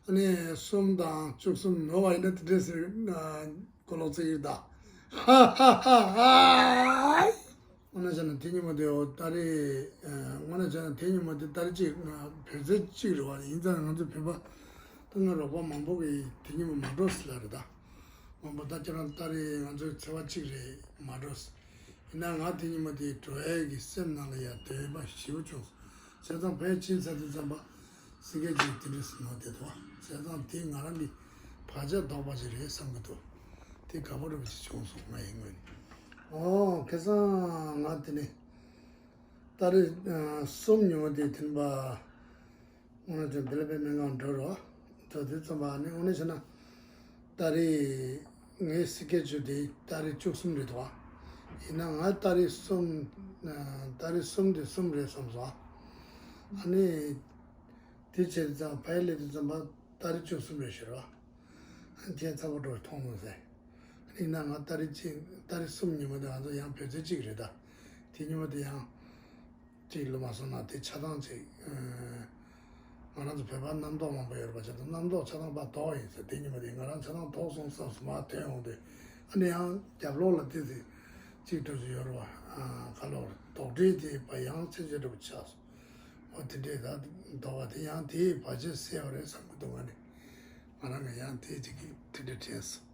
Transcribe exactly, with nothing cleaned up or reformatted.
ཨ་ནི་གསུམ་དང་བཅུ་གསུམ་ནོར་བ་ཡིན་ན་དེ་འདྲས་ཟེར་ན་གོ་ལོག་ཚིག་ཡིན་ད། ཧ་ཧ་ཧ་ཧ། དངོས་གནས་བྱས་ན་དེ་ཉིན་མོ་དེ་འོ་ཏ་རིག་དངོས་གནས་བྱས་ན་དེ་ཉིན་མོ་དེ་ཏ་རིག་གཅིག་བོད་ཚེས་གཅིག་རེད་བ། ཡིན་ཙང་ང་ཚོ་བོད་པ་ད་ང་རོགས་པ་མང་པོ་གིས་དེ་ཉིན་མོ་མ་འགྲོ་ཟེར་ལབ་རེད་ད། མང་པོ་ད་ཁྱེད་རང་ཏ་རིག་ང་ཚོའི་ཚེས་པ་གཅིག་རེད་མ་འགྲོ་ཟེར། ཡིན་ན་ང་དེ་ཉིན་མོ་དེ་འགྲོ་ཡས་ཀྱི་སེམས་ནང་ལ་ཡ་འདོད་པ་ཞེ་པོ་བྱུང་སོང་། བྱས་ཙང་ཕ་གིར་ཕྱིན་ཚར་དུས་ཙམ་པ་སི་ཀེ་ཅིག་དེ་འདྲས་སུ་ནོར་བསྡད་འདུག་བ། བྱས་ཙང་དེ་ང་རང་གི་བག་ཆགས་ལྡོག་པ་ཅིག་རེད་བསམ་གྱི་འདུག་དེ་དགའ་པོ་འདྲ་པོ་ཅིག་བྱུང་སོང་ང་ཡི་ངོས་ནས། ཨོ་ཁ་སང་ང་དེ་ནས་ཏ་རིག་གསུམ་ཉིན་མོ་དེ་ཐེན་པ། དངོས་གནས་བྱས་ན་བེ་ལ་བེ་སྨན་ཁང་འགྲོ་རོགས། འགྲོ་དུས་ཙམ་པ་ནི་དངོས་གནས་བྱས་ན་ཏ་རིག་ངའི་སི་ཀེ་ཅུ་དེ་ཏ་རིག་བཅུ་གསུམ་རེད་འདུག་བ། ཡིན་ན་ང་ཏ་རིག་གསུམ་ཏ་རིག་གསུམ་དེ་གསུམ་རེད་བསམ་སོང་། ཨ་ནི་དེ་བྱས་ཙང་ཕ་གིར་སླེབས་དུས་ཙམ་པ་ཏ་རིག་བཅུ་གསུམ་རེད་ཤག་ར། ཨ་ནི་ཁྱེད་ཚ་པོ་འགྲོ་མཐོང་མོ་ཟེར། ཨ་ནི་ཡིན་ན་ང་ཏ་རིག་གཅིག་ཏ་རིག་གསུམ་ཉིན་མོ་དེ་ང་ཚོ་ཡང་བོད་ཚེས་གཅིག་རེད་ད། དེ་ཉིན་མོ་དེ་ཡང་གཅིག་ལོ་མ་སོང་ན་དེ་ཆ་ཚང་གཅིག་ང་རང་ཚོ་བོད་པ་རྣམ་རྟོག་མང་པོ་ཡོད་རེད་པ། ཆ་ཚང་རྣམ་རྟོག་ཆ་ཚང་པ་ལྡོག་ཡིན་ཟེར། དེ་ཉིན་མོ་དེ་ང་རང་ཆ་ཚང་ལྡོག་སོང་བསམ་སོང་མ་ཐོན་འོང་དུས། ཨ་ནི་ཡང་རྒྱབ་ལོགས་ལ་དེ་ཚེ་གཅིག་འགྲོ་རྒྱུ་ཡོད་རེད་པ། ཁ་ལོ་རྡོག་སྒྲིལ་དེ་པ་ཡང་ཆེ་ཆེ་འགྲོ་ཆགས་སོང་། འོ་དེ་འདྲས་ད་ལྡོག་པ་དེ་ཡང་དེའི་བར་ཆད་སེལ་བ་རེད་བསམ་གྱི་འདུག་ང་ནི་ང་རང་གི་ཡང་དེ་གཅིག་གིས་དེ་འདྲས་དྲན་སོང་།